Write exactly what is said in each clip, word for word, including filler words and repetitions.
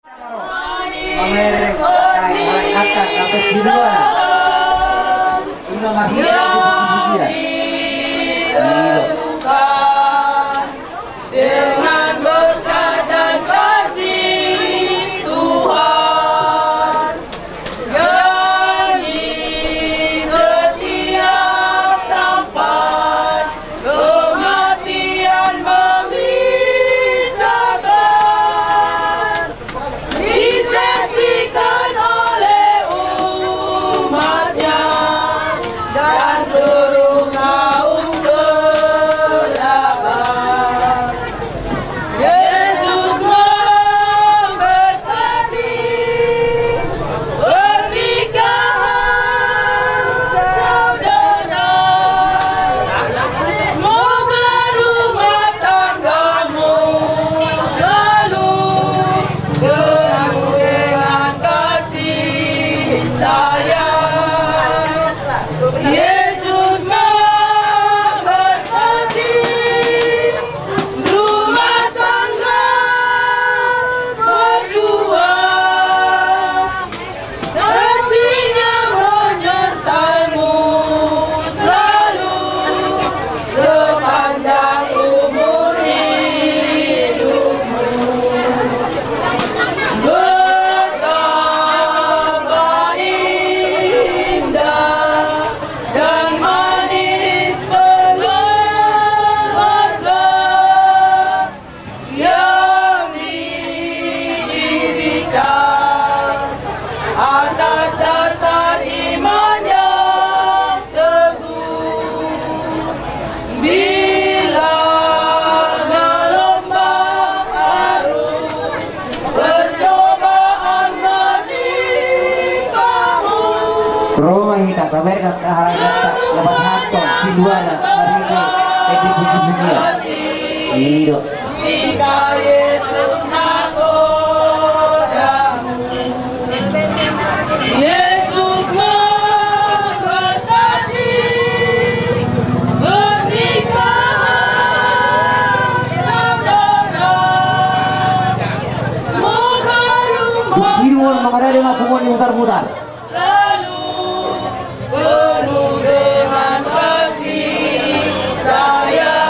Pamereng, pamereng, angka, angka, angka, sidua. Ima marhite di puji-pujian. Iya. Dengan berkat dan kasih Tuhan, kami setia sampai kematian memisahkan. Disaksikan oleh umat-Nya dan seluruh kaum kerabat. Yesus memberkati pernikahan saudara. Semoga rumah tanggamu selalu penuh dengan kasih sayang. Yesus memberkati rumah tangga berdua. Kasih-Nya menyertaimu selalu sepanjang umur hidupmu. Betapa indah dan manis keluarga yang didirikan atas dasar iman yang teguh. Bila gelombang arus, percobaan menimpamu, ro ma hita, taberkat, taharap hita, lepas hatton, siduana, marhite, edi puji-pujian. Ido. Jika Yesus nakodamu, Yesus memberkati pernikahan saudara. Semoga rumah Sinuan mangarade ma punguan ni Mutar-mutar. Selalu penuh dengan kasih sayang.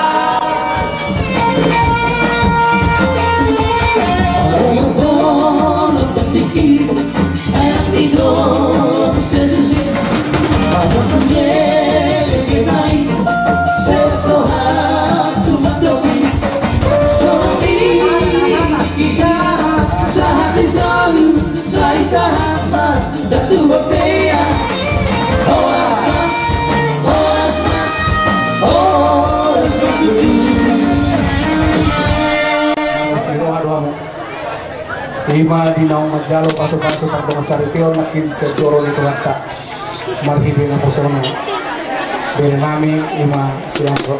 Sai sahat ma, datu bapea. Horas ma, horas ma, horas ma. Masiroha do hamu. Ima di naung manjalo pasu-pasu pardongansaripeon nangkin sian joro ni Tuhanta. Marhite naposona bere nami ima si Andro.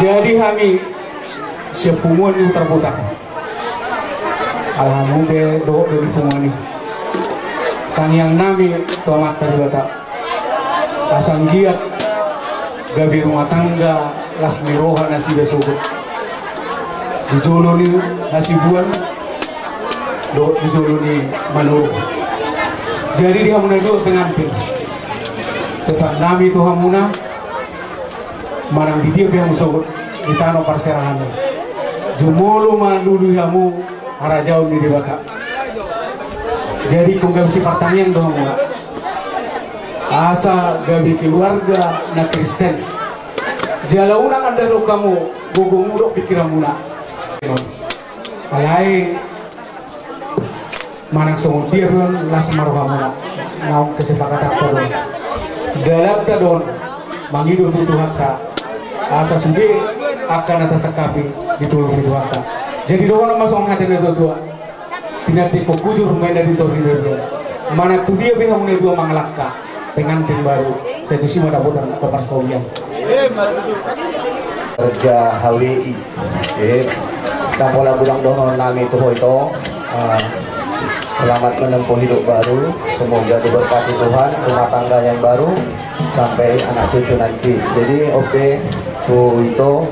Jadi hami sian punguan ni Mutar-mutar. Ala hamu pe dohot do di punguan i. Tangiang nami tu Amanta Debata. Asa anggiat gabe rumah tangga las ni roha nasida sogot. Di jolo ni hasibuan, dohot di jolo ni manurung. Jadi di hamuna dua pengantin. Pesan nami tu hamuna, manang di dia pe hamu sogot di tano parserahan i, jumolo ma lului hamu harajaon ni Debata. Jadi ingkon gabe sipartangiang do hamuna. Asa gabe keluarga na Kristen. Jala unang andar do hamu gogomu dohot pikiranmuna. Alai manang songon dia pe on las ma rohamuna. Naung kesepakatanta do on. Dalanta do on mangido tu Tuhanta. Asa sude angka na tasangkapi ditolong ni Tuhanta. Jadi dohonon ma songon hata ni natua-tua. Pinantikhon hujur ma inna di toru ni dua. Manang tu dia pe hamuna dua mangalangka pengantin baru, sai tusi ma dapotan angka parsaulian. Kerja H W I. Eh, ndang pola godang dohonon nami tu ho ito. Ah, selamat menempuh hidup baru. Semoga diberkati Tuhan rumah tangga yang baru sampai anak cucu nanti. Jadi oke, tu ito,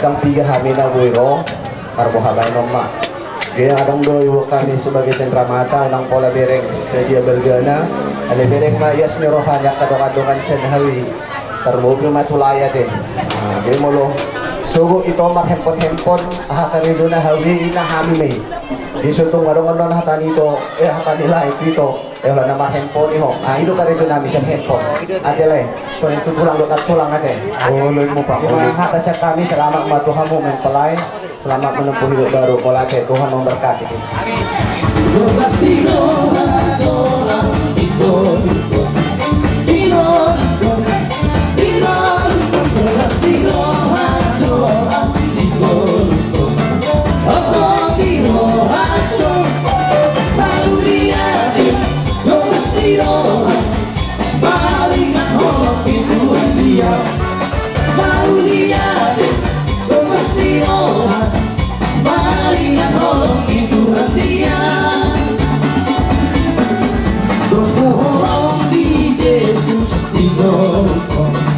ndang piga hami na boi ro, marboha baenon ma. Oke, adong do iboan hami sebagai cenderamata, unang pola bereng sadia balgana. Alai bereng ma ias ni roha ni angka dongan-dongan sian hami. Tarlumobi ma tu lae ate. Nah, jadi molo sogot ito marhempon-hempon, aha karejona, hami i na hami ma i. Jadi so tung adong annon hata ni ito, eh, hata ni lae tu ito. Eh, holan na marhempon i ho. Ah, i do karejo nami sian hempon. Ate lae, songon i tu tulang dohot nantulang ate. Oh, lae ma, Pak. Ima hata sian hami, selamat ma tu hamu mempelai. Selamat menempuh hidup baru. Mauliate, Tuhan memberkati.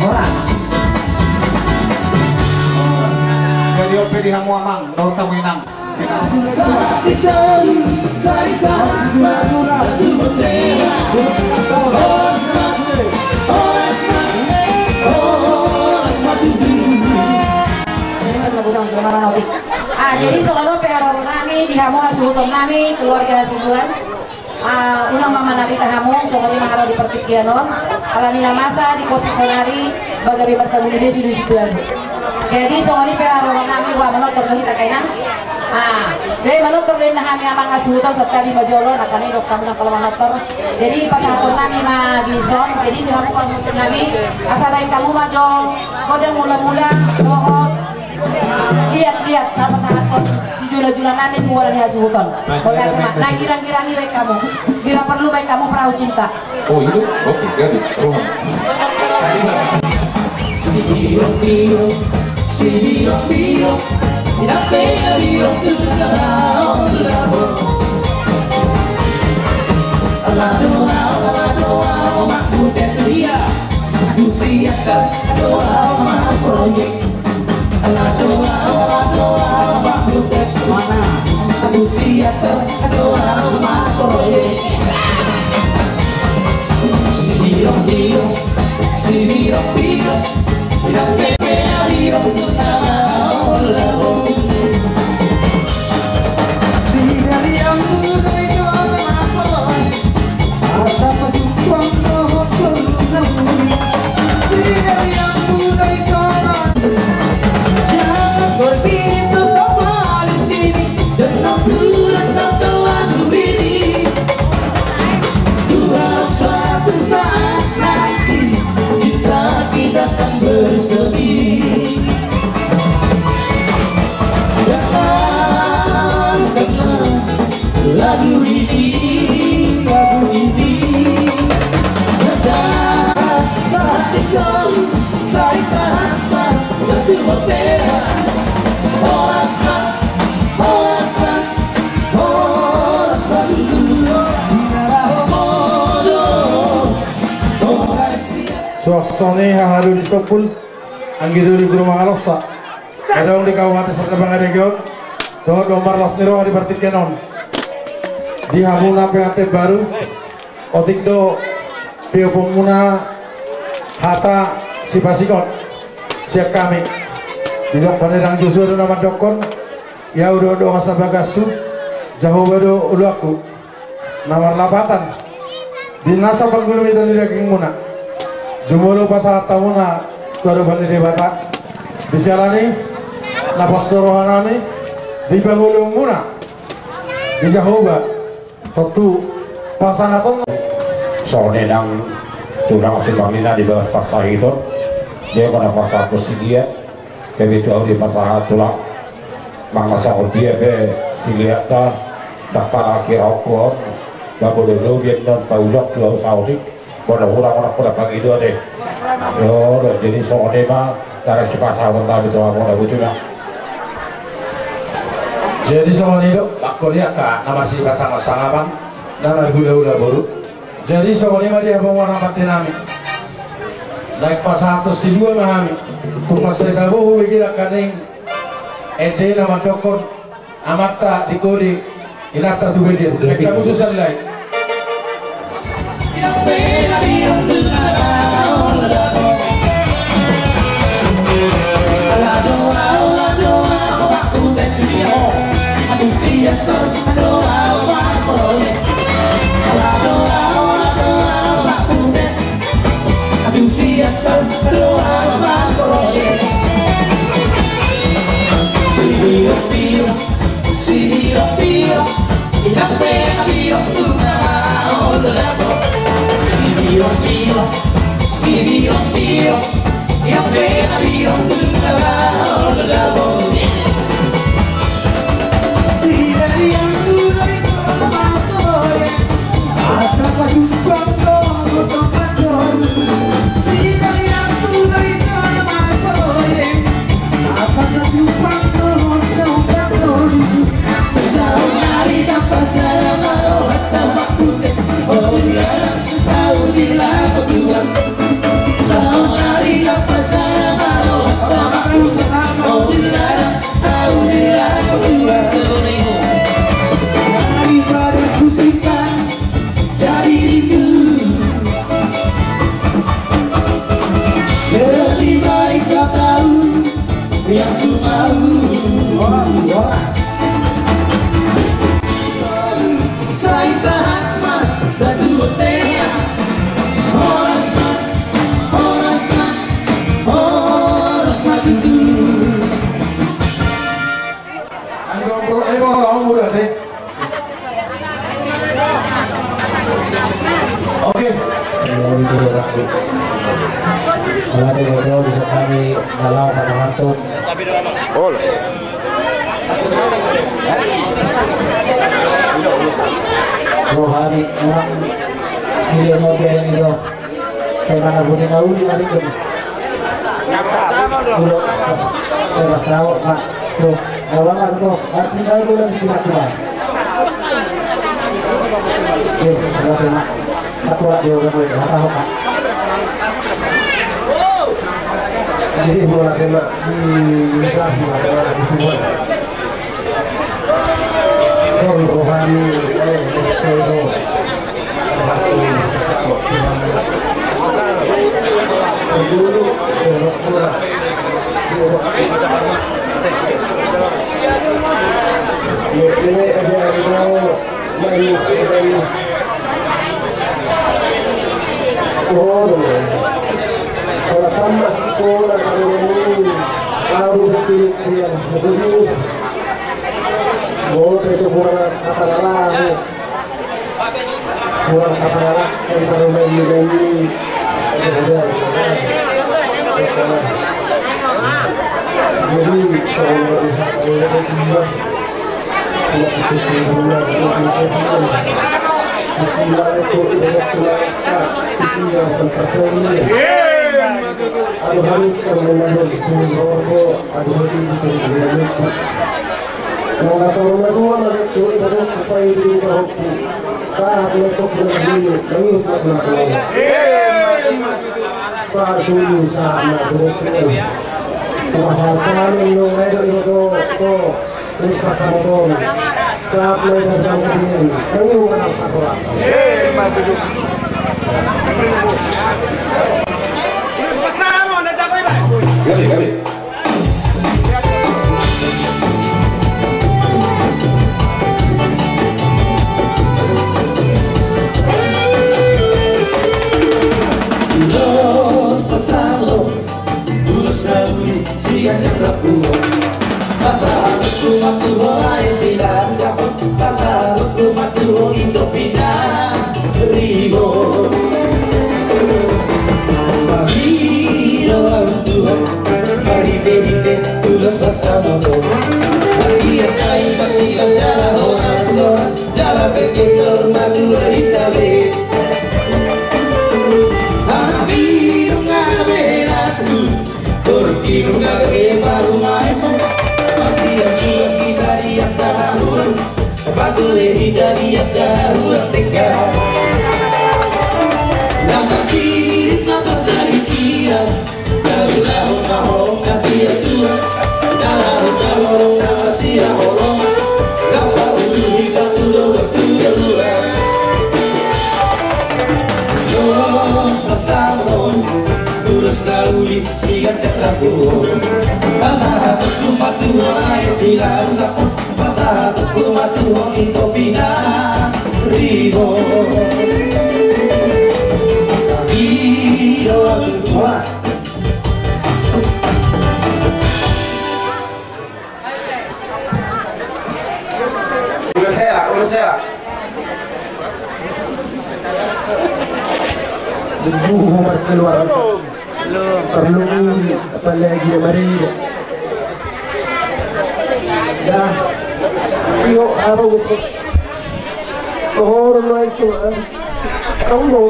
Horas. Jadi ope di hamu amang, dohot hamu inang. Ah, jadi songon on pe haroro nami di hamu hasuhuton nami keluarga Hasibuan. Ah, unang ma manarita hamu, songon i ma haroro di partingkian on. Alani na masa di Covid sonari, baga be martabuni be siduan-siduan. Jadi songon i pe haroro nami, boha, manortor do hita, angka inang? Ah, jadi manortor do inna hami amang hasuhuton, santabi ma jolo, na tani dok kami nang kalo manortor. Jadi pasahaton nami ma dison, jadi di hamu hasuhuton nami, asa baen hamu ma jo gondang mula-mula dohot liat-liat, na pasahathon sijula-jula nami tu goar ni hasuhuton. Mauliate ma. Na girang-girang i baen hamu. Bila perlu baen hamu perahu cinta. Oh, itu? Oke, jadi. Roham. Jangan pergi, tetaplah di sini, dengarku dan dengarkan lagu ini. Ku harap suatu saat nanti cinta kita akan bersemi. Dengarkanlah lagu ini, lagu ini. Saat iseng, saat iseng, horas ma, horas ma, horas ma. Suang songon i haha doli Sompul, anggi doli guru mangalangka. Adong di Kabupaten Serdang Pangadege on, dohot do marlas ni roha di partingkian on. Di hamuna pengantin baru, otik do pioponmuna hata sipasikon sian hami. Didok panerang Josua do na mandokkon, ia udo do asa bagasku, Jahowa do uluanku. Na marlapatan di nasa panggulmiton ni dagingmuna, jumolo pasahat hamuna tu adopan ni Debata. Di siala ni na pos do roha nami di pangoluonmuna di Jahowa, tontu pasahaton. Songon i nang tulang simanginan di bagas pasahaton, dia kona pasahat tu sidia. Jadi tu ahu dipasahat tulang. Mangasahon dia pe siliatta, ndang pala kira hongkon, babo do lobi annon paulak tu ahu saotik, bodo hurang orang pula pangido ate. Yo, jadi songon i ma, dari sipasahaton nami tu ahu na butuh na. Jadi songon i do, bangko dia ka, nama si pasangan sangapan, nama hula-hula boru. Jadi songon i ma dia pemona pande nami. Naik pasahat tu sidua ma hami. Tung masa ita bohu begila kaning. Ende na mandokkon, Amanta di kodi, inanta tu bedian. Udah, kamu susah nilai. Anggo pro-, eh, mau, mau muda, teh. Oke. Jadi, itu berarti. Kalau ada yang jauh, bisa kami dalam pasangan tuh. Ol. Rohani, orang ini mau biayain itu. Sai manabuni na uli na ringkot. Ulo, sai basao, Mak. Tuh, na ulang, Mak, tuh. Mak, tinggal dulu di sini, Mak. Oke, terima kasih, Mak. Mak, tuh, Mak, dia udah mulai. Apa, Mak? Jadi, buat, Mak. Hmm, buat, Mak. Son rohani, eh, eh, eh. Bote tu kurang kata lalu. Kurang kata lalu. Yang terlalu main-main. Jadi, kalau melihat, kalau melihat, Pasahat tu matu ho lae silas, pasahat tu matu ho ito pina ribo. Pabiro au Tuhan, marhite-hite tulos pasahat ho. Bagian tai pasti baca horas-horas, jala pekesor matu hita be. Habiru ngabe ratu. Turki nunga gabe parumaen. Masian tulang hita di antara hurang. Patule hita di antara hurang denggan. Na marsirit na parsalisian. Na ulaon na holong na sian tulang. Na ulaon na holong na marsian holong. Pasahat tu matuo na silas, pasahat tu matuo i topi na ribo. Ido aku tuas. Udah saya, udah saya. Berjuang keluarga. Terlebih apalagi na marida. Dah. Iyo, apa gitu? Tohor lo itu. Kamu mau?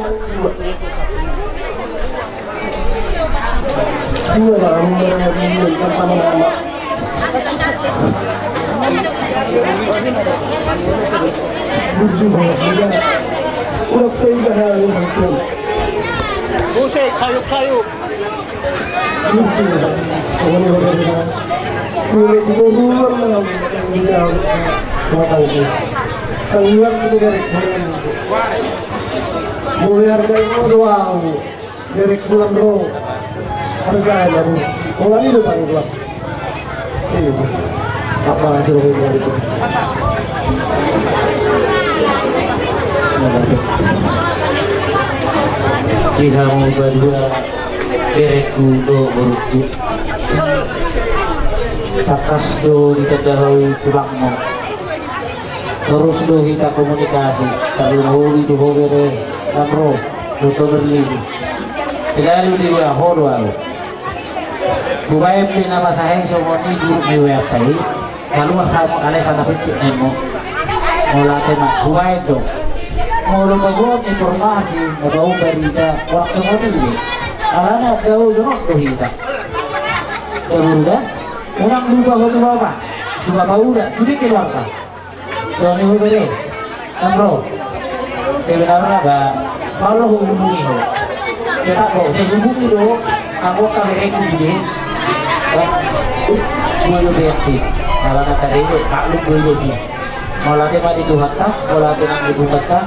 Dua lah, kamu mau? Kamu mau? Buset, sayup-sayup. Mulai harga itu doang. Derek bulan ro. Harga ya, Bu. Pola ni lupa ni, Bu. Iya, Bu. Apa hasil dari itu? Di hamu badua, berekku dohot borukku. Tangkas do ditanda hau tulangmu. Torus do hita komunikasi, tarlumobi tu ho bere, Amro, dohot Berlin. Selalu dibahen ho do au. Hubahen pe na masa he songon i guru ni weatta i, kaluar hamu alai sada pecik nemu. Molo ate ma, hubahen do. Molo paboa informasi, na paboa barita, hoax songon i do. Alana dao jonok do hita. Gabe uda, unang lupa ho tu bapa, tu bapa uda, sude keluarga. Toni ho bere, Amro. Sebenarna ba, molo huhubungi ho. Tetap ho, sai hubungi do, anggo ka bereku sude. Ba, uh, dua do berarti. Alana tadi do, maklum do i do si. Molo ate ma di Tuhanta, molo ate nang di Tuhanta.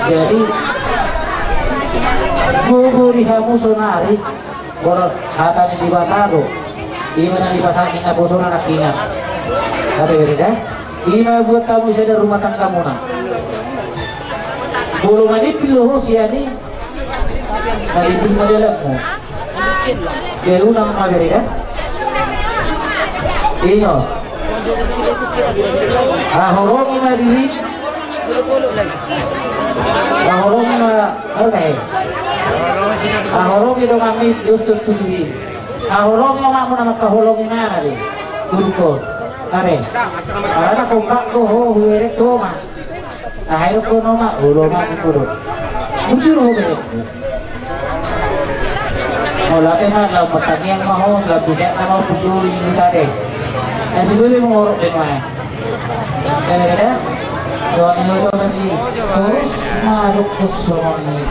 Jadi, gogo di hamu sonari. Borat, hata ni Debata do. Ima na dipasahat ni naposona nangkiningan. Ate bere da. Ima buat hamu sada rumah tanggamuna. Molo madipil do ho sian i, madipil ma dalanmu. Jadi unang ma bere da. Ino. Haholongi ma diri. Haholongi ma. Oke. Haholongi donganmi dohot tu diri. Haholongi omakmu na mangkaholongi ma na di. Turko. Are. Alana kompak do ho, huerek tu oma. Aha do ho na oma, olo ma tu kodo. Bujur ho bere. Molo ate ma, laho martangiang ma ho, laho tu siat ma ho, bujur i tadi. Na sibobe mangorok be ma. Bere da. Dohot ni ho do berarti. Torus ma dokkon songon i.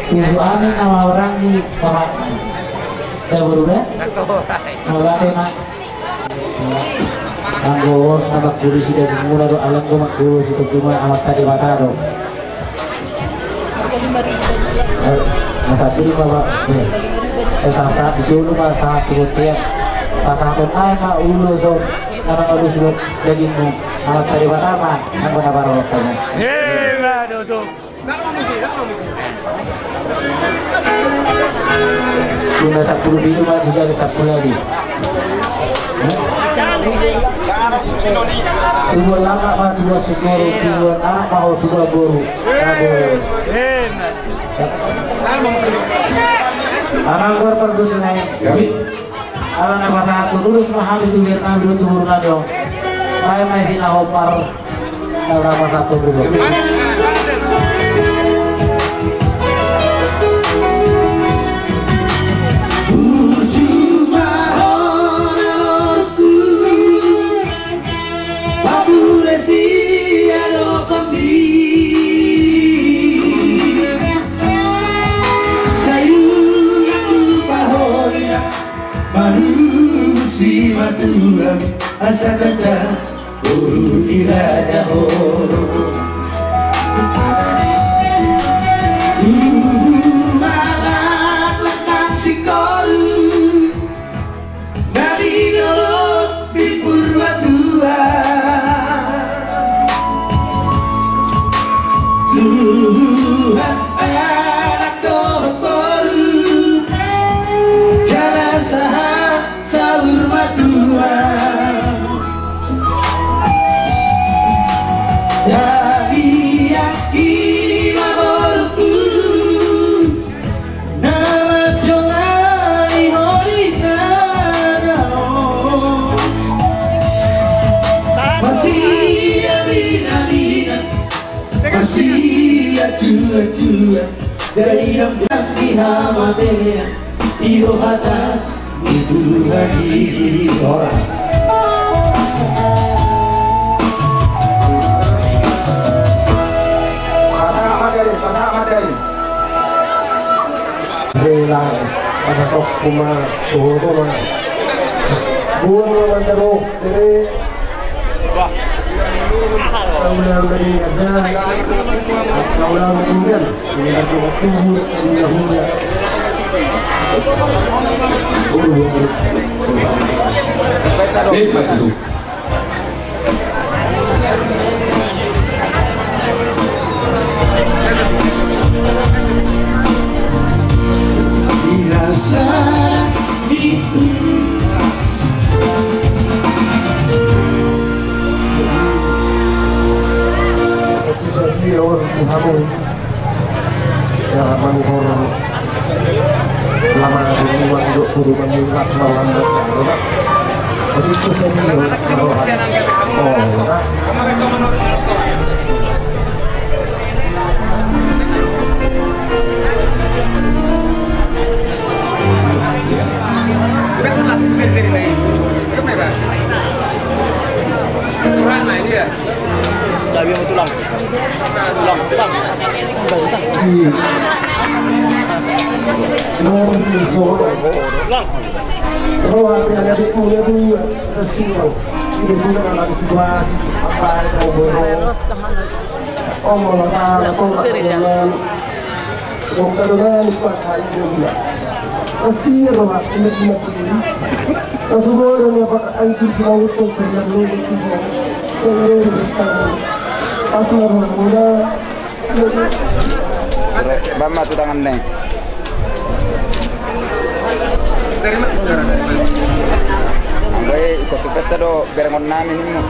Tuju ami na maorangi pahatmi. Da boru da. Molo ate ma. Anggo na mangkulusi dagingmuna do, alai anggo mangkulusi tondimuna Amanta Debata do. Eh, na sahat i ma, Pak. Eh, sahat-sahat di solu ma, sahat tu bontean. Pasahaton nai ma ulos on, na mangkulusi dagingmu Amanta Debata ma, anggo na parrohamu. Ima tutu. Lima sapuluh pitu ma, tujuh kali sapuluh lagi. Tubuan anak ma, tubuan singkoru, tubuan anak ma ho, tubuan boru. Amang gor pardus nai. Alana pasahathon ulos ma hami tu Fernando tu Fernando. Baen ma isi na hombar. Alana pasahathon ulos. Burju ma ho na borungku. Pabule sialokonmi. Sai unang lupa ho inang. Manubu simatua asa tanda boru ni raja ho. Uhu, marak letak singkoru. Sia tua-tua dainang di hamatean, i do hata ni Tuhan i. Horas. Pasahat ma jari, pasahat ma jari. Rela, pasahat ma, boha ma. Buang ma mandaro, tere. Tahu-tahu dari ada, tahu-tahu meninggal. Ini berdoa kubur, ini dahulu. Nikmat itu. Dirasa itu. Ya, manghor. Lama di rumah duduk, kudu mangilas malam. Jadi itu saya bilang, oh, Surat na ini ya. Tabi mau tulang. Tulang, tulang. Tulang. Roha ni adikmu ya dua sesiro. Ini juga dalam situasi apa yang kau bawa. Om Allah Ta'ala tolak dengan. Wong kadongan pakai dia. Kasih roha ini cuma ini. Kasih roha dan apa angin selalu tuh dengan lu itu. Dengan lu di stadion. Pas marah udah. Bang, ma tu tangan nih. Anggo i, ikut tu pesta do, berengon nami nimu.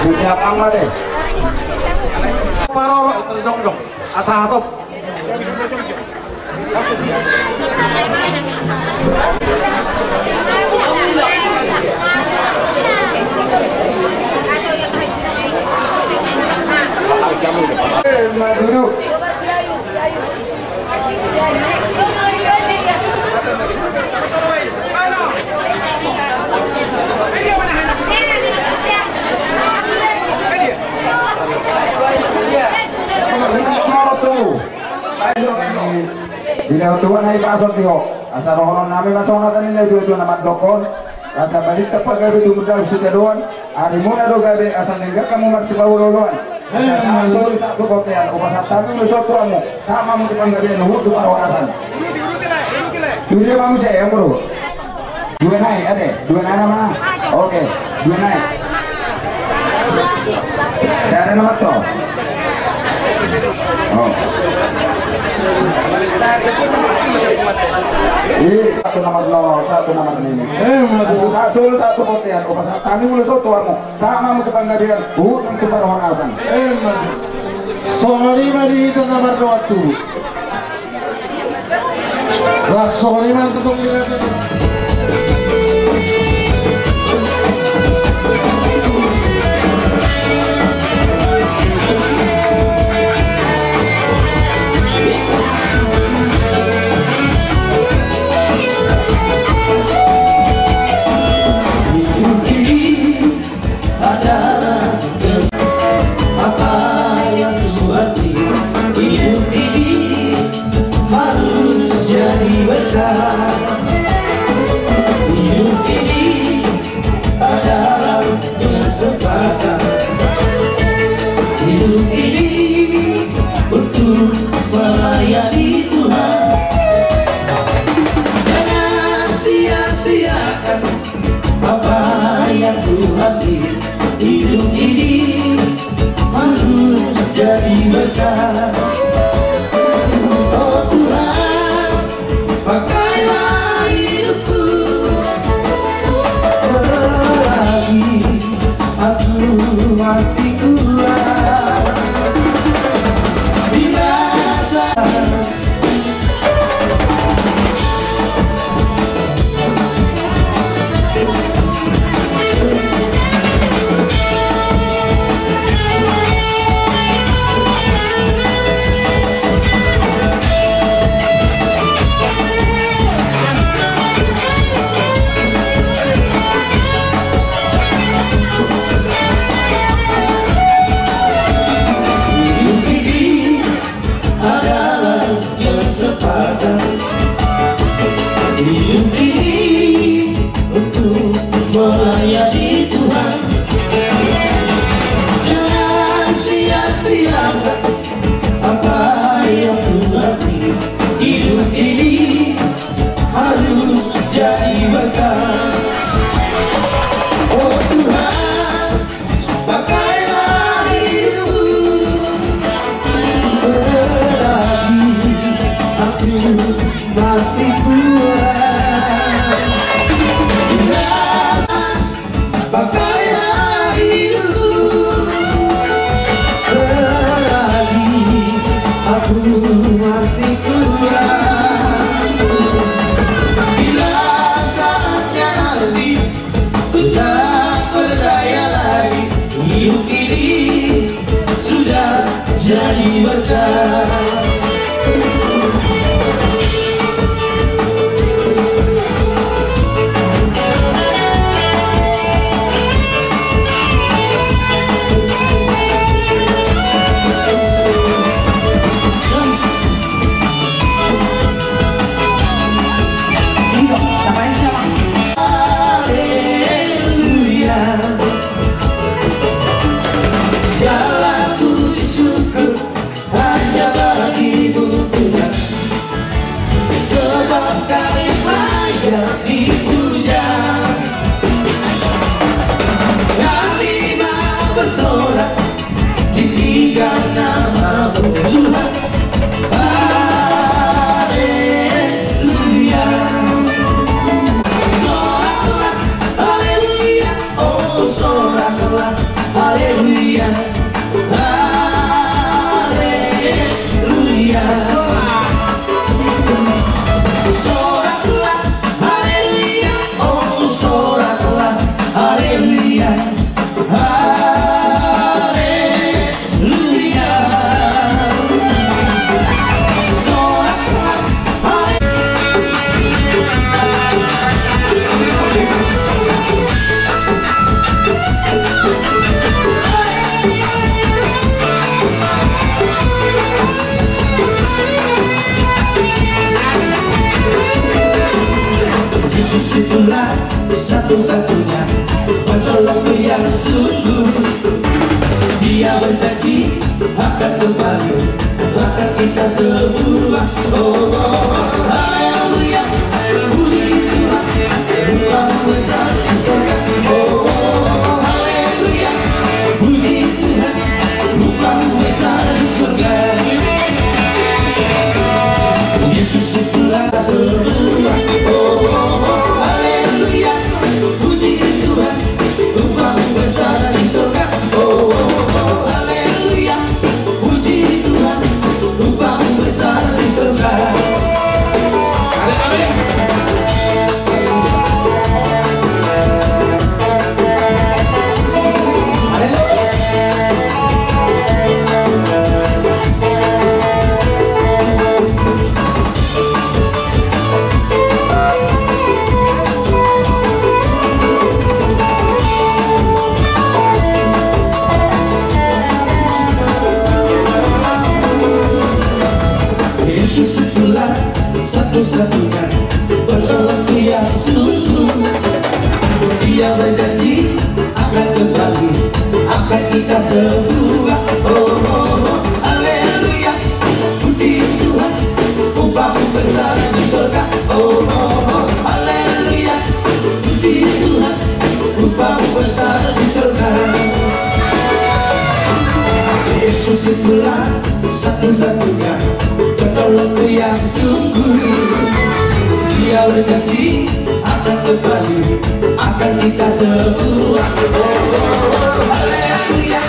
Siap, Amang, deh. Paroro, terjongkok. Asa hatop. Di na tuan na i pason di ho. Asa dohonon nami ma songon hata ni na tuatua na mandok on. Asa balintang pagabe tumundalhon sitadoan. Arimuna do gabe asa denggan hamu marsipaolooloan. Asa solu sahat tu bontean, upasahat hami ulos on tu hamu. Sahat ma hamu tu panggabean, huhut tu parhorasan. Tu dia ma muse, amang boru. Dua nai, ate, dua nai nama. Oke, dua nai. Sada nama to. Oh. I, satu nomor nol, satu nomor nini. Eh, matu. Satu, satu, satu potean. Upasahat hami ulos on tu hamu. Sahat ma hamu tu panggabean, huhut tu parhorasan. Eh, matu. Songon i ma di hita na mardongan tubu. Ras songon i ma tutu. Adalah apa yang Tuhan beri. Hidup ini harus jadi berkah. Hidup ini adalah kesempatan. Hidup ini untuk melayani Tuhan. Jangan sia Tuhan, hidup ini harus jadi berkat. Oh Tuhan, pakailah hidupku selagi aku masih kuat. Bila saat adalah kesempatan hidup ini untuk melayani Tuhan. Jangan sia-siakan apa yang Tuhan beri. Hidup ini harus jadi berkat. Oh Tuhan, pakailah hidupku selagi aku masih kuat. Pakailah hidupku selagi aku masih kuat. Bila saatnya nanti ku tak berdaya lagi, hidup ini sudah jadi berkat. Haleluya. Segala puji syukur hanya bagi-Mu Tuhan, sebab Kau layak dipuja. Kami mau bersorak di tinggian nama-Mu Tuhan. Haleluya. Soraklah, haleluya. Oh, soraklah, haleluya. Haleluya. Sorak. Soraklah, haleluya. Oh, soraklah, haleluya. Haleluya. Soraklah, haleluya. Yesus itulah satu-satunya penolongku yang sungguh. Dia berjanji akan kembali, akan kita semua. Oh, oh, oh, haleluya, puji Tuhan, upah-Mu besar di sorga. Oh, oh, oh, haleluya, puji Tuhan, upah-Mu besar di sorga. Yesus itulah semua. Oh, oh, oh, haleluya, puji Tuhan, upah-Mu besar di sorga. Oh, oh, oh, haleluya, puji Tuhan, upah-Mu besar di sorga. Amin, amin. Yesus itulah satu-satunya penolongku yang sungguh. Dia berjanji akan kembali, akan kita semua. Oh, oh, oh, haleluya, puji Tuhan, upah-Mu besar di sorga. Oh, oh, oh, haleluya, puji Tuhan, upah-Mu besar Satu-satunya penolongku yang sungguh. Dia berjanji akan kembali, akan kita semua. Oh, oh, oh, haleluya,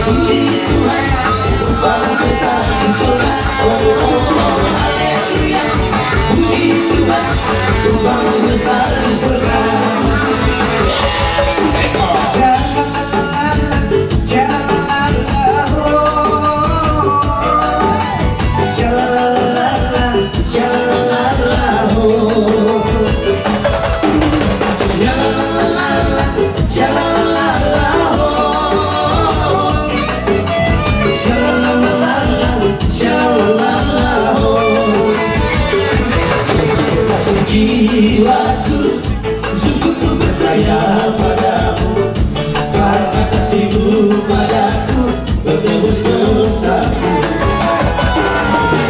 puji Tuhan, Bapa besar di surga. Oh, oh, oh, haleluya, puji Tuhan, Bapa besar di surga. Jiwaku, sungguh ku percaya padamu, karena kasihmu padaku bertebus dosaku.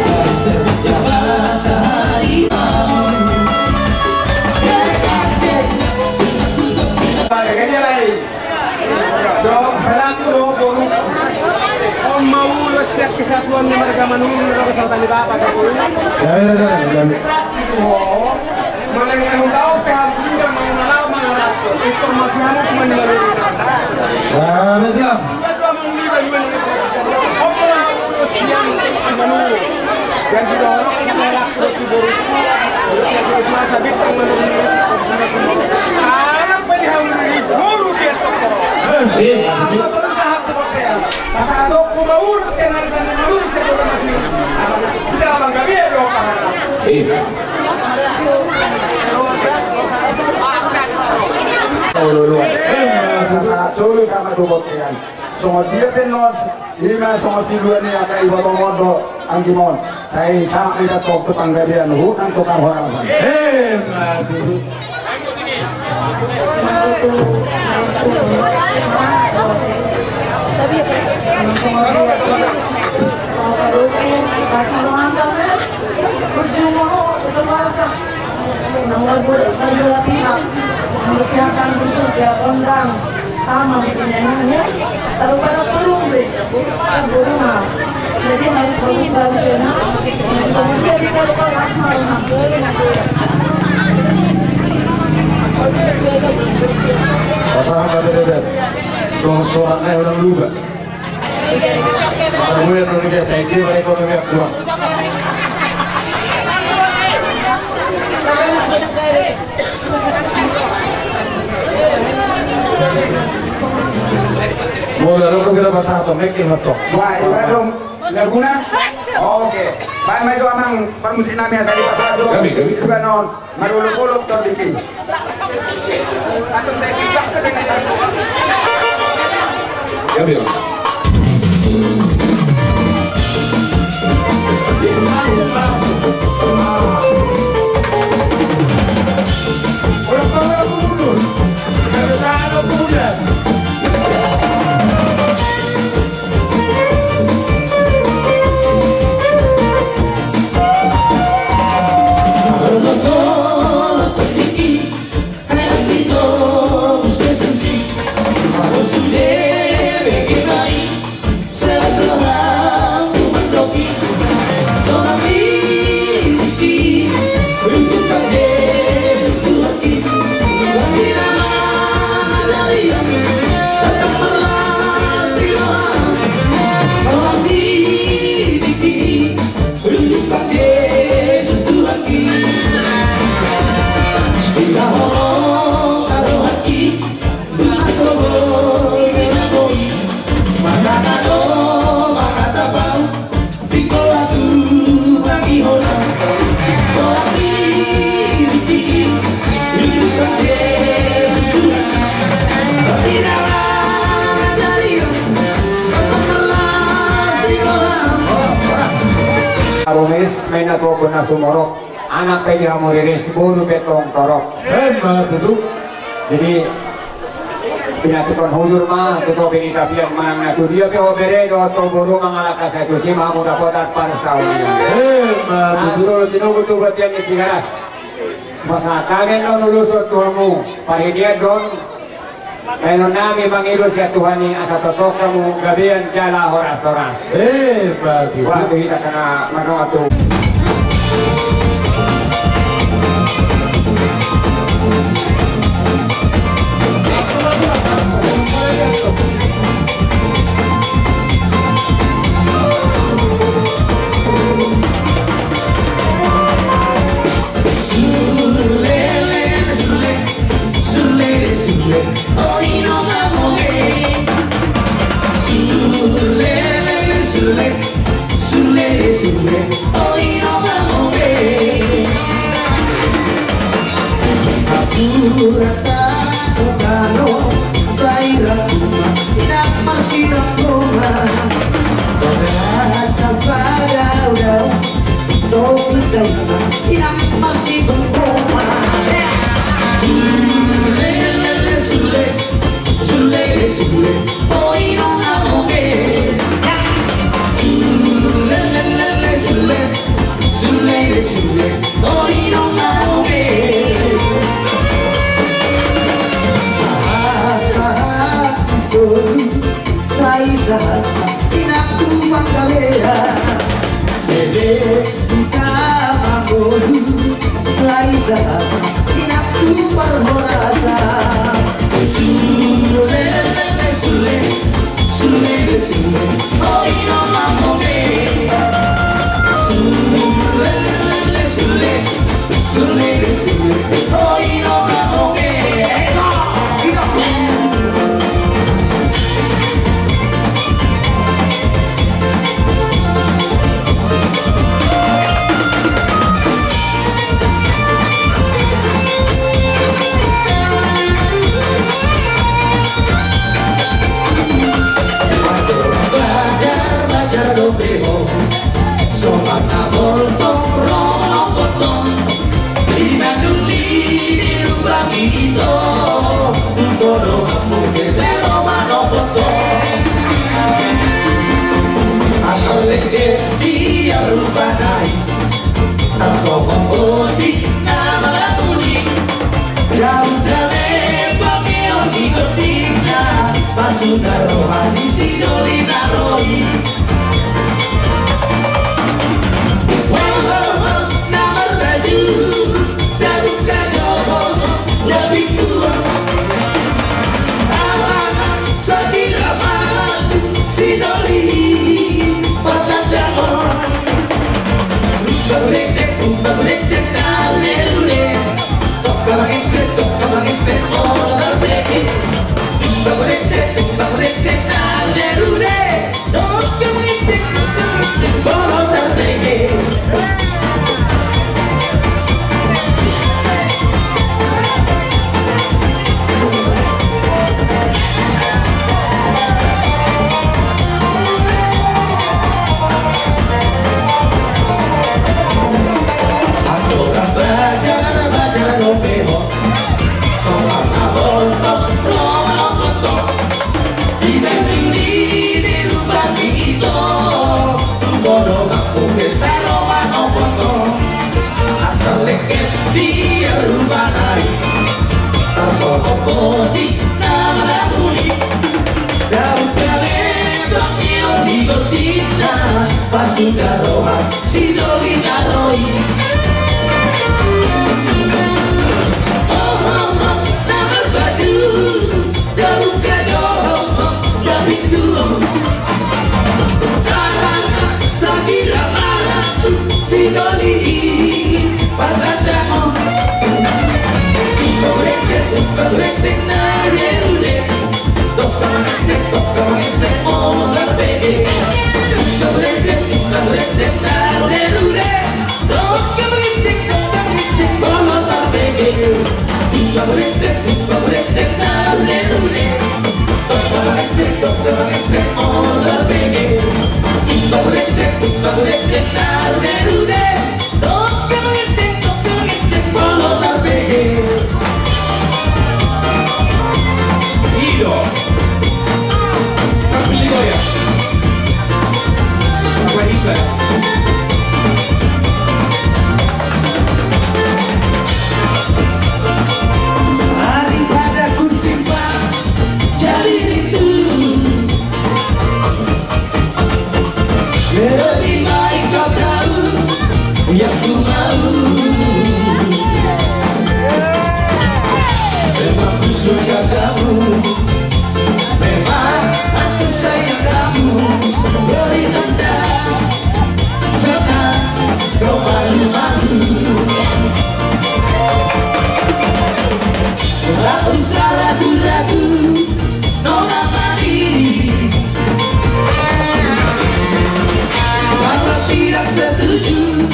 Dari terbitnya matahari. Dohot helaku dohot boru. On ma ulos sian kesatuan ni marga Manurung, dohot kesatuan ni bapa dohot boru. Ya, ya, ya, ya, ya. Satu tu ho. Manang na hutaon pe hamu juga manang na laho mangarap. Itu masih hamu cuma di Manurung. Ya, ya, ya. Dua, dua manang di Manurung. On ma ulos sian Manurung. Jadi dohot helaku dohot boru. Anak pe di hamu di boru dia toko. Eh, iya. Apa perlu sahat tu pakean? Masa adong ku mau urus ke nari sandi mau urus ke boru masih. Bisa abang gabi ya doa pahala. Iya. Olo, olo. Eh, sahat solo sama tu pakean. Songon dia pe non. Ima songon silua ni angka iba tomon do anggimon. Sai sahat iba tong tu panggabean huhut nang tu parhorasan. Eh, matutu. Nomor dua, nomor dua pihak. Nomor pihak kan untuk dia kondang. Sama punya ini, ya. Selalu pada turun, Bre. Turun, nah. Jadi harus bagus-bagus, ya, nah. Semua dia di kalau pas malam. Pasahat ka bere-bere. Dohot soranna ulang luba. Masa gue yang lagi biasa, dia balik ekonomi yang kurang. Molo adong do bere pasahaton, mekkin hotto. Wah, iba dong. Laguna? Oke. Baik, maju amang, permusik nami asal di pasar dong. Kami, kami. Iba non, maruluk-uluk tordiki. Kami, kami. Arumis, mena tu ombun na sumorop, anak pe di hamu riris, boru pe tong torop. Emma tutu. Jadi, pinantikhon hujur ma tu topi ni tapian manang na tu dia pe ho bere dohot ho boru mangalangka sae tusi ma hamu dapotan parsaulian. Emma tutu. Asal tinubu tu batian ni Cigaras. Pasahat hami annon ulos on tu hamu, parhidean do on. Baenon nami mangido sian Tuhan i asa tongtong hamu gabean jala horas-horas. Eh, bagus. Waktu hita kena manoto. Sulele, sule, sulele, sule, oi nunga moge. Sulele, sule, sulele, sule, oi nunga moge. Apuran tano-tano, sai rap ma, inang marsiramroma. Apuran tano-tano, Tong daima inang marsigomgoman. Sulele sule, sulele sule, oi nunga moge. Sulele sule, sulele sule, oi nunga moge. Sahat-sahat di solu, sai sahat inang tu panggabean. Ede hita mangolu, sai sahat inang tu parhorasan. Sulele sule, sulele sule, oi nunga moge. Sulele sule, sulele sule, oi nunga moge. Bajar, bajar dope ho, songon na boltok ro manopothon. Di na duli di rupami ito, tu do hamu geser ro manopothon. Angka lengket di rupana i, tarsongon boti na maranggi. Daun dale pangeon di gondingna, pasu na roha ni si doli na ro i. Ho, ho, ho, na marbaju darungka jo ho, na pintu ho. Aha, aha, sadia ma ho si doli patandahon. Umbahu dekdek, umbahu dekdek na rude-rude. Tokka mangese, tokka mangese, motor bege. Umbahu dekdek, umbahu dekdek na rude-rude. Tokka mangese, tokka mangese, motor bege. Andorang bajar, bajar dope ho, songon na boltok ro manopothon. Di na duli di rupami ito, tu do hamu geser ro manopothon. Angka lengket di rupana i, tarsongon boti na maranggi. Daun dale pangeon di gondingna, pasu na roha si doli na ro i. Ho, ho, ho, na marbaju darungka jo ho, na pintu ho. Aha, aha, sadia ma ho si doli patandahon. Umbahu dekdek, umbahu dekdek na rude-rude. Tokka mangese, tokka mangese, motor bege. Umbahu dekdek, umbahu dekdek na rude-rude. Tokka mangese, tokka mangese, motor bege. Umbahu dekdek, umbahu dekdek na rude-rude. Tokka mangese, tokka mangese, motor bege. Umbahu dekdek, umbahu dekdek na rude-rude. Tokka mangese, tokka Memang ku suka kamu, memang aku sayang kamu, beri tanda, jangan kau malu-malu. Tak usah ragu-ragu, nona manis. Kalau tidak setuju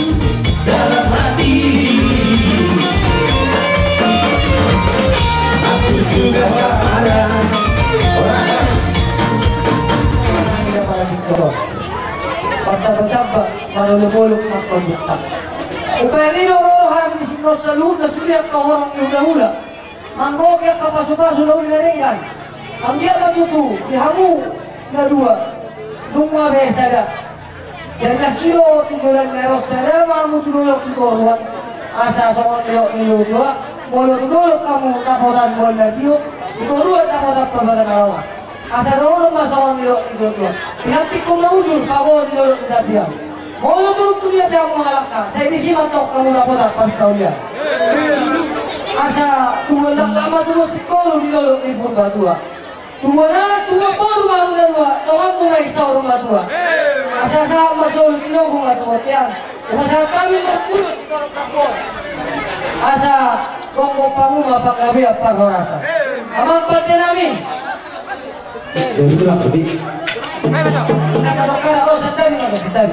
dalam hati, aku juga tak marah. Horas. Martamba-tamba, marolop-olop, martamba-tamba. Umbahen i do ro hami di sini saluhutna sude angka horong ni hula-hula. Manggohi angka pasu-pasu na uli na denggan. Anggiat ma tutu di hamu na dua nunga be sada. Jadi las i do tu joloan ni ari on sada ma hamu tu dolok di toruan. Asa songon nidok ni natuatua, molo tu dolok hamu dapotan mual na tio, tu toruan dapotan parbagasan na loas. Asa dohonon ma songon nidok ni natuatua. Pinantikhon ma ujur pagohon di dolok ni tapian. Molo turun tu dia pe hamu mangalangka, sai disi ma tong hamu dapotan parsaulian. Asa tubuan langka ma tubuan singkoru di dolok ni Purbatua. Tubuan anak tubuan boru ma hamu na dua, donganmu ma i saur matua. Asa sahat ma solu, tinogu ma tu bontean. Hupasahat hami marmula sitorop nangkon. Asa gomgom hamu ma panggabean parhorasan. Amang pande nami. Jadi tulang, jadi. Nah, kalau kara, oh, santai, santai.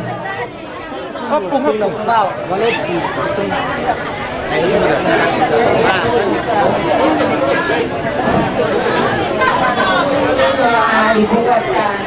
Ah, dibuat kan.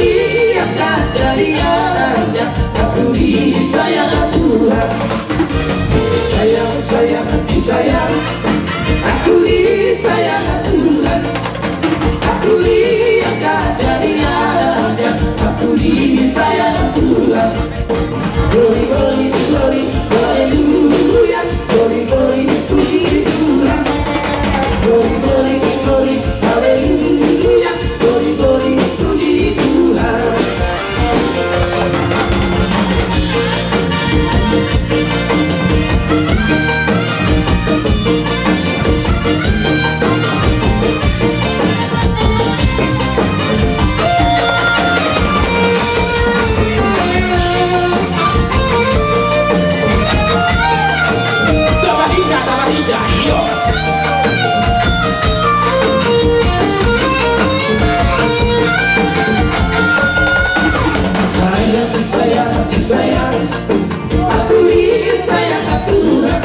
Ia tak jadi anaknya, aku disayang Tuhan. Sayang, sayang, disayang, aku disayang Tuhan. Aku ia tak jadi anaknya, aku disayang Tuhan. Glory, glory, glory, haleluya. Glory, glory, puji Tuhan. Glory, glory, glory, haleluya. Glory, glory, puji Tuhan. Sayang, sayang, sayang. Aku disayang Tuhan.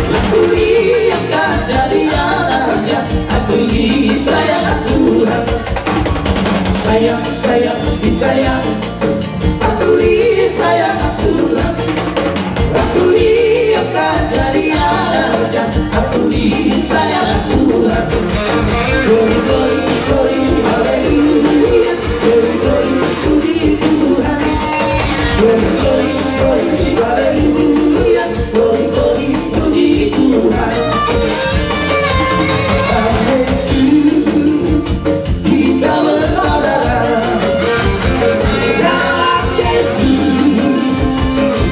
Aku ia tak jadi anaknya, aku disayang Tuhan. Sayang, sayang, disayang, aku disayang Tuhan. Aku ia tak jadi anaknya, aku disayang Tuhan. Glory, glory, glory, haleluya. Glory, glory, puji Tuhan. Glory, glory, glory, haleluya. Glory, glory, puji Tuhan. Dalam Yesus kita bersaudara. Dalam Yesus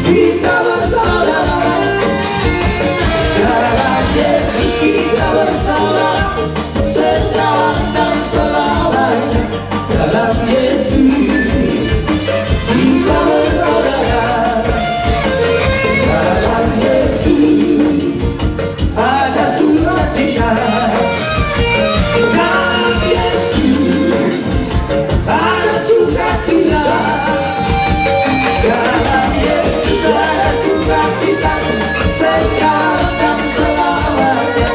kita bersaudara. Dalam Yesus kita bersaudara. Sekarang dan selamanya. Dalam Yesus kita bersaudara. Dalam Yesus ada sukacita. Dalam Yesus ada sukacita. Dalam Yesus ada sukacita. Sekarang dan selamanya.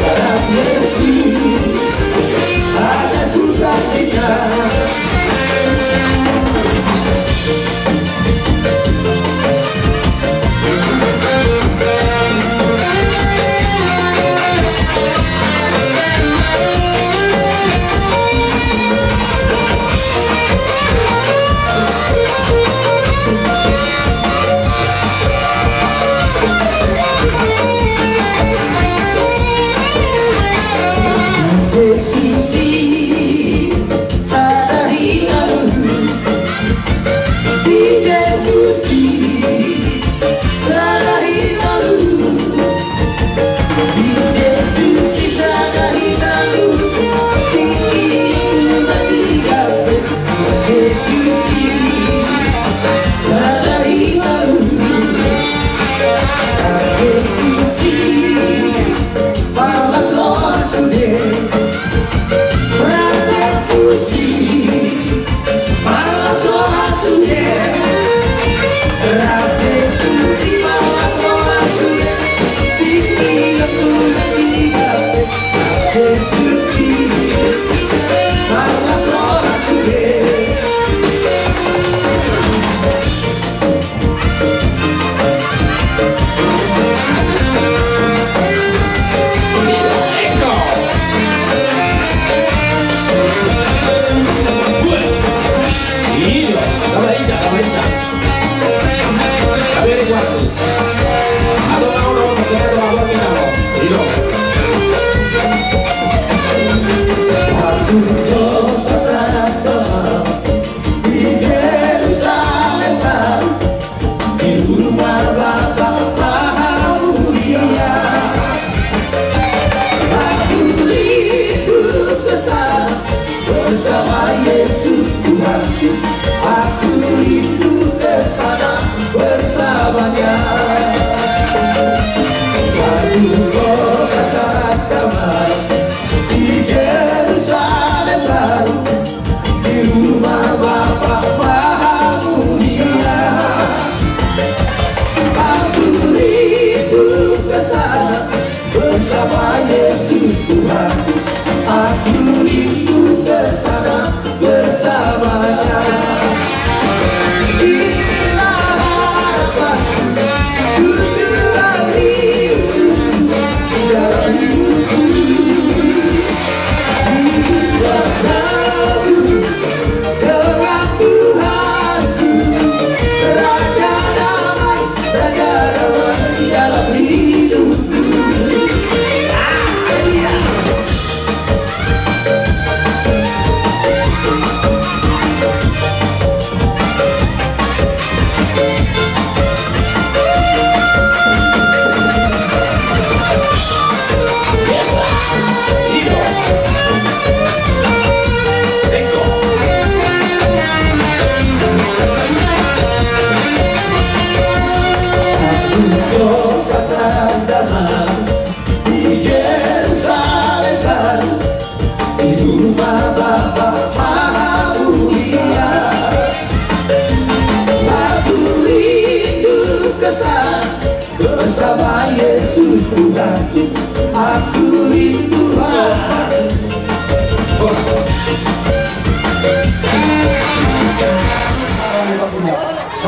Dalam Yesus ada sukacita. Yesus i sada hita lu. Di Jesus i sada hita lu. Di Jesus i sada hita lu. Tingki tu na di gabe. Jesus i sada hita lu. Jesus i parlas roha sude. Rap Jesus i parlas roha sude. Rap Jesus i parlas roha sude. Tingki tu na di gabe. Rap Jesus i parlas roha sude.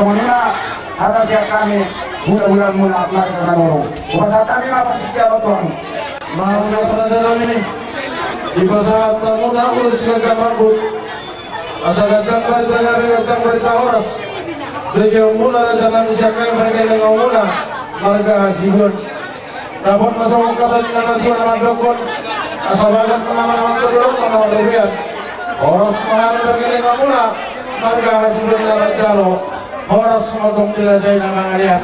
Songon i ma hata sian hami, hula-hula muna marga Manurung. Hupasahat hami ma partingkian on tu hamu. Margas raja nami, dipasahat hamuna ulos ganjang rambut. Asa ganjang barita gabe, ganjang barita horas. Begeonmuna raja nami sian hami pargellengonmuna marga Hasibuan. Dapot ma songon hata ni na matua na mandokkon, asa bagot ma na marhata dolok ma na marrobean. Horas ma hami pargellengonmuna marga Hasibuan na manjalo. Horas ma tong dirajai na mangalean.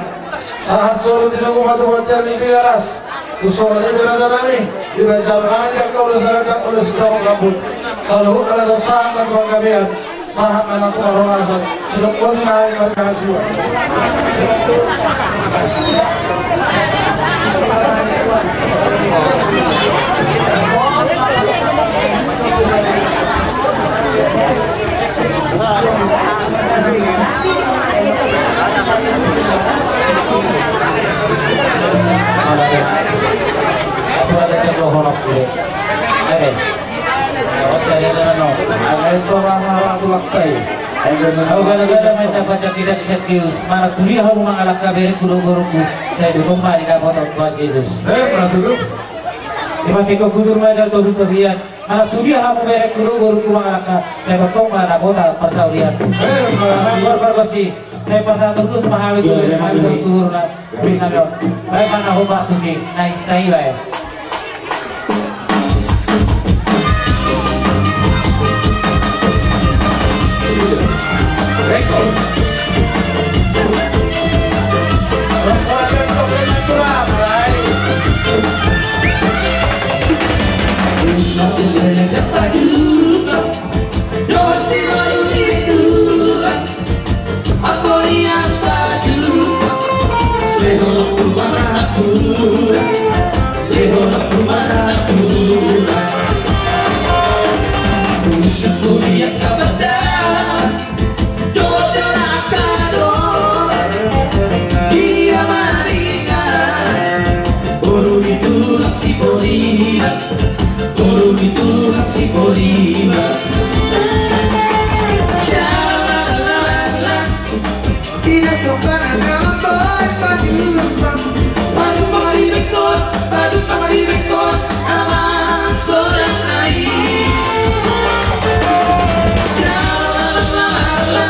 Sahat solu tinogu patupatean ni Tigaras. Tu songon i pe raja nami, dipasahat hami angka ulos na ganjang, ulos sitorop rambut. Saluhutna sahat ma tu panggabean. Sahat ma nang tu parhorasan, sidok boti ma hami marga Hasibuan. Ampura, jajak lohonok dulu. Ede. Au gala-gala ma inna paja kita di Sergius, manang tudia hamu mangalangka, berengku dohot borungku, sai dukung ma didapothon Tuhan Jesus. Ima tiko gusur ma inna toru tabian, manang tudia hamu berengku dohot borungku mangalangka, sai tongtong ma dapotan parsaulian. Ima pargonsi, na pasahat ulos ma hami tu, tu, tu, Baik, mana hombar tusi, nice, sai bae. Record. Boru ni tulang si Polima, boru ni tulang si Polima. Sha-la-la-la-la. Ina sombana na mambaen paduka. Paduka ma di bengkol, paduka ma di bengkol, amang sodak nai. Sha-la-la-la-la.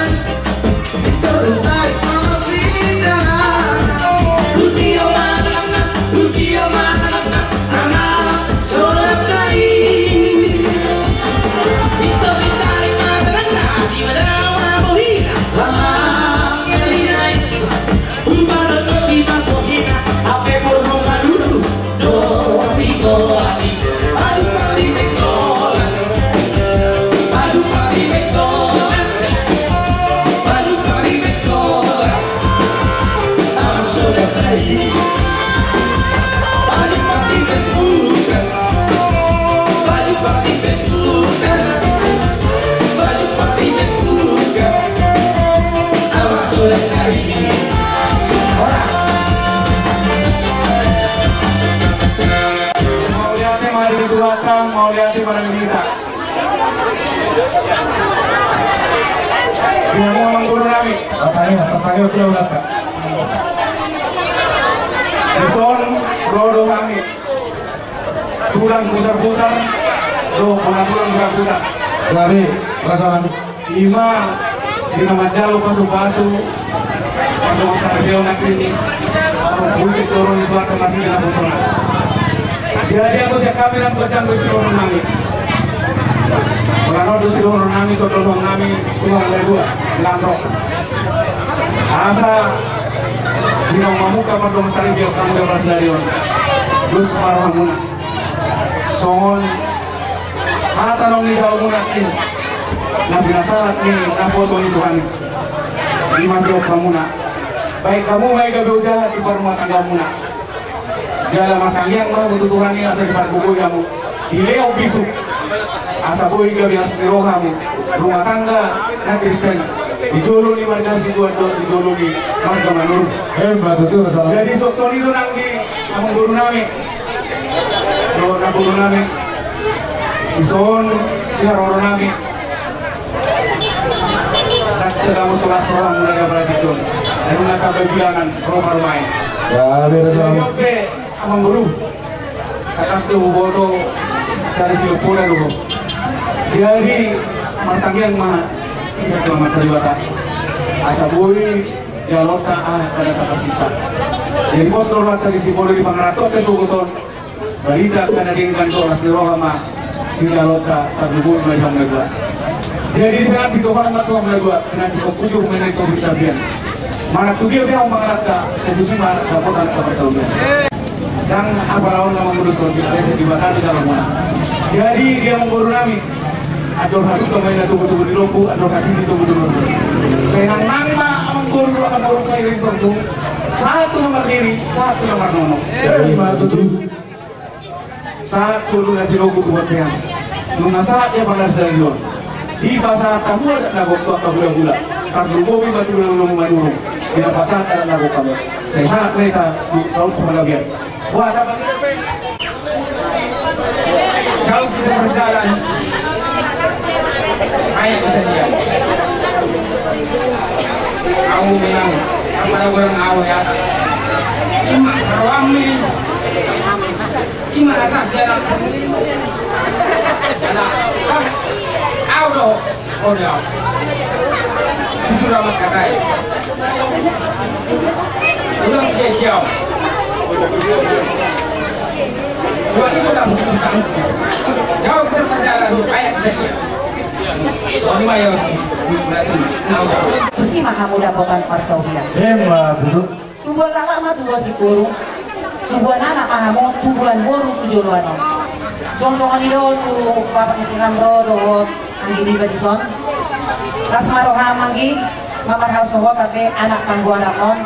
Mauliate ma di Tuhanta, mauliate ma nang di hita. Di hamu amangboru nami. Tatangihon, tatangihon hula-hulanta. Dison ro do hami. Tulang Butarbutar dohot bona tulang Butarbutar. Gabe, raja nami. Ima di na manjalo pasu-pasu pardongan saripeon nangkin, marompusi joro ni Tuhanta marhite naposona. Jadi anggo sian hami nang bajang do sidohonon nami. Molo on do sidohonon nami, songon dohonon nami tu hamu na dua, silaon ro. Asa di naung mamungka pardongan saripeon hamu di parsadarion, dos ma rohamuna. Songon hata naung nijalo muna i, na pinasahat ni naposo ni Tuhan i, ima dijawab hamuna. Baen hamu ma i gabe jahat di parrumatanggaonmuna. Jala martangiang ma hamu tu Tuhan i asa dipargogoi hamu, dilehon bisuk, asa boi gabe las ni roha hamu, rumah tangga na Kristen, di jolo ni marga Hasibuan dohot di jolo ni marga Manurung. Emma tutu. Jadi songon i do nang di amangboru nami. Dohot namboru nami. Dison di haroro nami. Nang Damu solas orang mulai dari Balatikon. Dari mana kabar bilangan, ropa rumai. Ya, beda. Jadi, jawab be, amang guru. Kakas tu boto, sari silopoda dulu. Jadi, martangiang ma, kita kelamat terlibat. Asa boi, jalota, ah, pada kapasita. Jadi, pos dolo tadi si bodo di pangarato, pe suguton. Barita angka na denggan tu las ni roha ma, sijalonta tarlumobi ma di hamu na dua. Jadi, diperanti Tuhan ma tu hamu na dua, peranti pokujur ma na itu berita bian. Mana tu dia bian mangalangka, sedusi ma dapotan angka parsaulian. Dang apala on na mangudus on, biasa di batang di dalam mana. Jadi, dia manggoru nami. Andor hatutu ma i na tubu-tubu di lombu, andor hatutu di tubu-tubu. Senang nang ma amang boru, amang boru pairing pertu. Satu nomor diri, satu nomor nono. Eh, ma tutu. Sahat solu na tilogu tu bontean. Nunga sahat ia pangalasaon. Dipasahat hamu adat na gok tu angka hulahula. Tarlumobi ma tu hulahula Manurung. Dipasahat adat na gok hamu. Sai sahat ma hita saut tu panggabean. Buat apa kita pe? Jauh kita berjalan. Ayo kita lihat. Au memang apa orang au ya. Ima rawami. Ima atas jalan. Jalan. Au do. Au do. Jujur amat katai. Ulang sia-sia. Dua ribu enam belas. Jauh berperjalanan, ayat dari. Tusi ma hamu dapotan parsaulian. Emma tutu. Tubuan laklak ma tubuan singkoru, tubuan anak ma hamu, tubuan boru tu joloan on. Songon i do tu bapak ni si Lamro dohot anggi niba dison. Las ma roham anggi, nga marhasohotan be anak panggoanan on.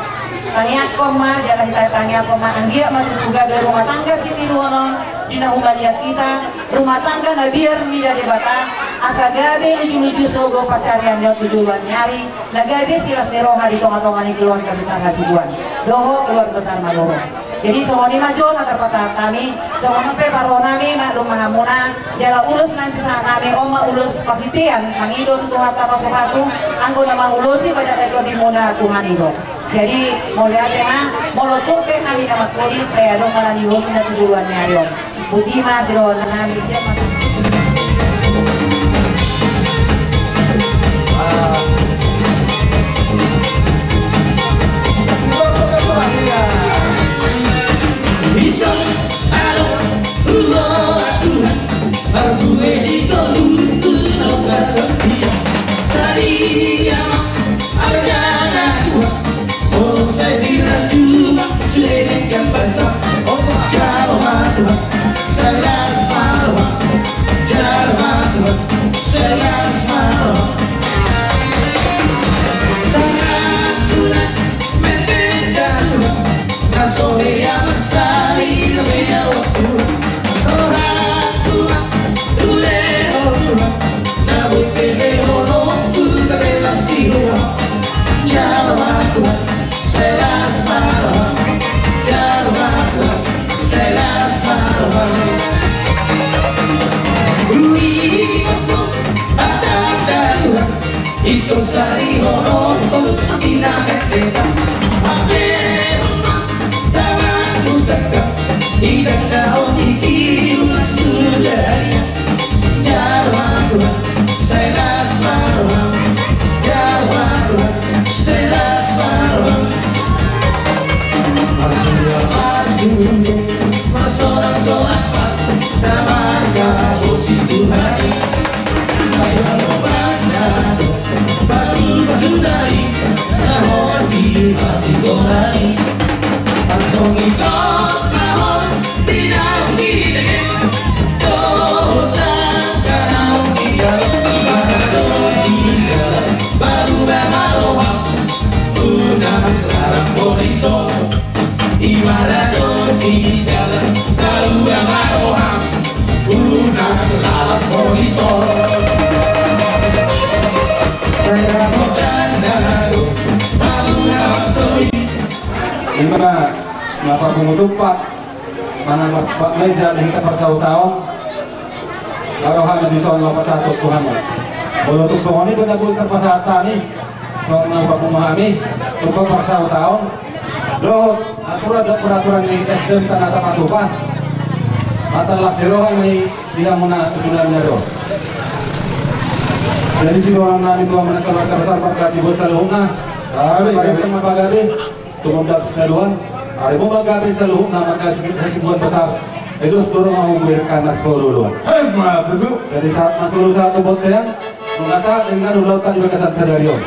Tangiangkon ma, jala hita tangiangkon ma, anggiat ma tutu gabe rumah tangga sitiruon on, di na humaliang hita, rumah tangga na biar mida Debata, asa gabe luju-luju sogo pansarian ni on tu joloan ni ari, na gabe silas ni roha di tonga-tonga ni keluarga besar Hasibuan dohot keluarga besar Manurung. Jadi songon i ma jo na tarpasahat hami, songon on pe parroha nami, maklum ma hamuna, jala ulos na pasahat nami on ma ulos pangkataion, mangido tu Tuhanta pasu-pasu, anggo na mangulosi pada tondimuna Tuhan i do. Jadi mauliate ma, molo tung pe hami na mangholit, sai adong ma na niholit na tu joloan ni ari on. Boti ma sidohonon nami, siap ma. Bisa, alo, dua, dua, berdua di tolu, tu, no, berdua. Sadia ma, arjana dua. Molo sai dirajuma, sude denggan basa. Jalo ma roham, sai las ma roham. Jalo ma roham, sai las ma roham. Tangan tulang, mete darulang. Na so hea marsari, na hea waktu. Rohangku ma, ule rohangku ma. Na boi pe ule rohangku, gabe las ni roha. Jalo ma roham, sai las ma roham. Jalo ma roham, sai las ma roham. Ui, kopo, batang darulang. Ito sari hono, ito ina mete. Ate, oma, dalan musaka. Ikan daun iki, ulang sudaria. Jalo ma roham, sai las ma roham. Jalo ma roham, sai las ma roham. Marsula, marsula, marsorak-sorak ma, na markabosi Tuhan i. Sai holan na do, pasu-pasu nai, na hot di hatiha nai. Antong i do na hot, di naung di denggan. Dohot angka naung di dalan, maradophon di dalan, baru ma roham, unang rarap polis on. Ima na do di jalan, na ula ma roham, unang lalap polis on. Sai rapotan na do, ma ula maksoi. Ima na papungu tumpak, manang marmeja di hita parsahutaon. Baroha na dison laho pasahat tu Tuhan. Molo tung songon i pe na boi tarpasahat hami. Songon na hupapungu hami, turpuk parsautaon dohot aturan dohot peraturan ni S D M tangkas tapatupa. Matan las ni roha ma i di hamuna tutulan ni ari on. Jadi sidohonon nami tu hamuna keluarga besar marga Hasibuan saluhutna. Gabe, gabe. Pagabe. Tumundalhon sitadoan, ari muna gabe saluhutna marga Hasibuan Besar. Ai dos do roha muna gabe na sipaluluan. Emma tutu. Jadi sahat ma solu sahat tu bontean, nunga sahat denggan ulaonta di bagasan sadari on.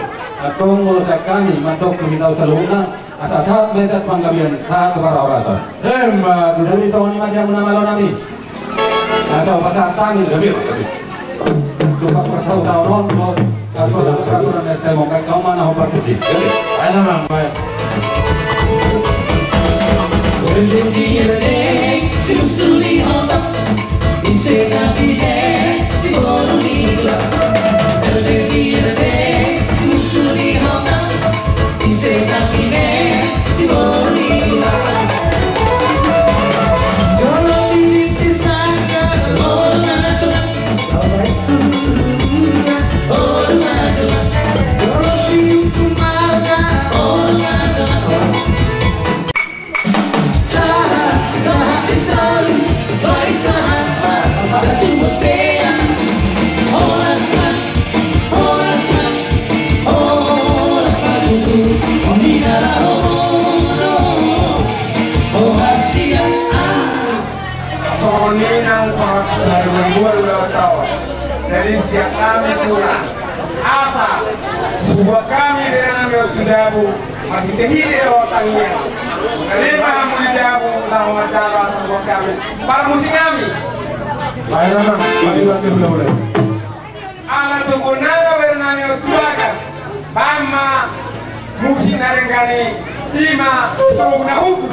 Antong molo sian hami mandok tu hita saluhutna, asa sahat ma hita tu panggabean, sahat tu parhorasan. Emma tutu. Jadi songon i ma di hamuna malo nami. Asa pasahat hami. Gabe, gabe. Turpuk parsautaon on dohot aturan-aturan S D M, baen hamu ma na hombar tusi. Gabe. Baen ma, baen. Songon i nang songon sadari mambuat ulaonta on. Jadi sian hami tu asa hubuat hami bere nami on tu jabu. Marhite-hite do tangiang. Tarima hamu di jabu laho manjalo asa hubuat hami parmusik nami. Baen ma, baen ma, baen ma. Ala tu bona na bere nami on tu bagas. Baen ma musik na denggan i, i ma Sitogu na Hubu.